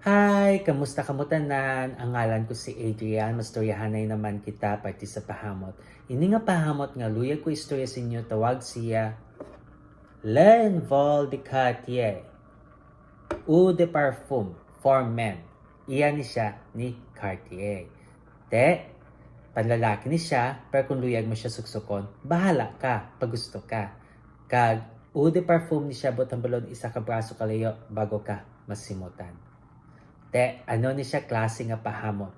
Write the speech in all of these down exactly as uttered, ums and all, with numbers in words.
Hi! Kamusta kamo tanan? Ang ngalan ko si Adrian. Mastoryahanay naman kita, parte sa pahamot. Ini nga pahamot nga luyag ko istorya sa inyo, tawag siya L'Envol de Cartier. Eau de Parfum for Men. Iya ni siya ni Cartier. Te, panlalaki ni siya, pero kung luyag mo siya suksukon, bahala ka, pagusto ka. Kag Eau de Parfum ni siya, buot hambalon isa ka braso kalayo bago ka masimutan. Te, ano ni siya klase nga pahamot?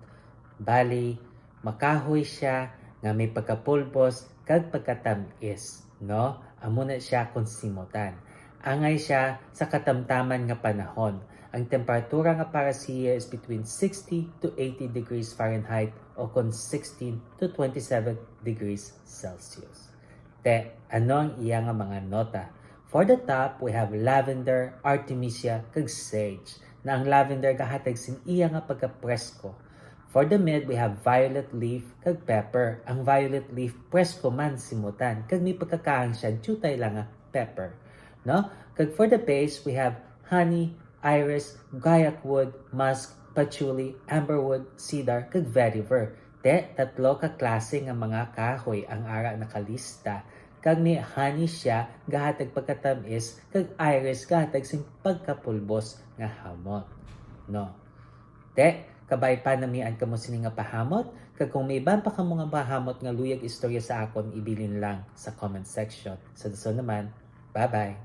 Bali, makahoy siya nga may pagkapulbos kag pagkatam-is, no? Amo na siya kung simutan. Angay siya sa katamtaman nga panahon. Ang temperatura nga para siya is between sixty to eighty degrees Fahrenheit o kon sixteen to twenty-seven degrees Celsius. Te, ano ang iya nga mga nota? For the top, we have lavender, artemisia, kag sage, na ang lavender gahatag sing iya nga pagkapresko. For the mid, we have violet leaf kag pepper. Ang violet leaf, presko man simutan, kag may pagkakaang siya diutay lang nga pepper. No? Kag for the base, we have honey, iris, guaiac wood, musk, patchouli, amberwood, cedar, kag vetiver. Te, tatlo ka klase nga mga kahoy ang ara nakalista. Kag ni honey siya gahatag pagkatamis, kag iris gahatag sing pagkapulbos nga hamot. No? Te, kabay pa namian kamo sini nga pahamot, kag kung may iban pa kamo nga pahamot nga luyag istorya sa akon, ibilin lang sa comment section. Sa dason naman, bye-bye!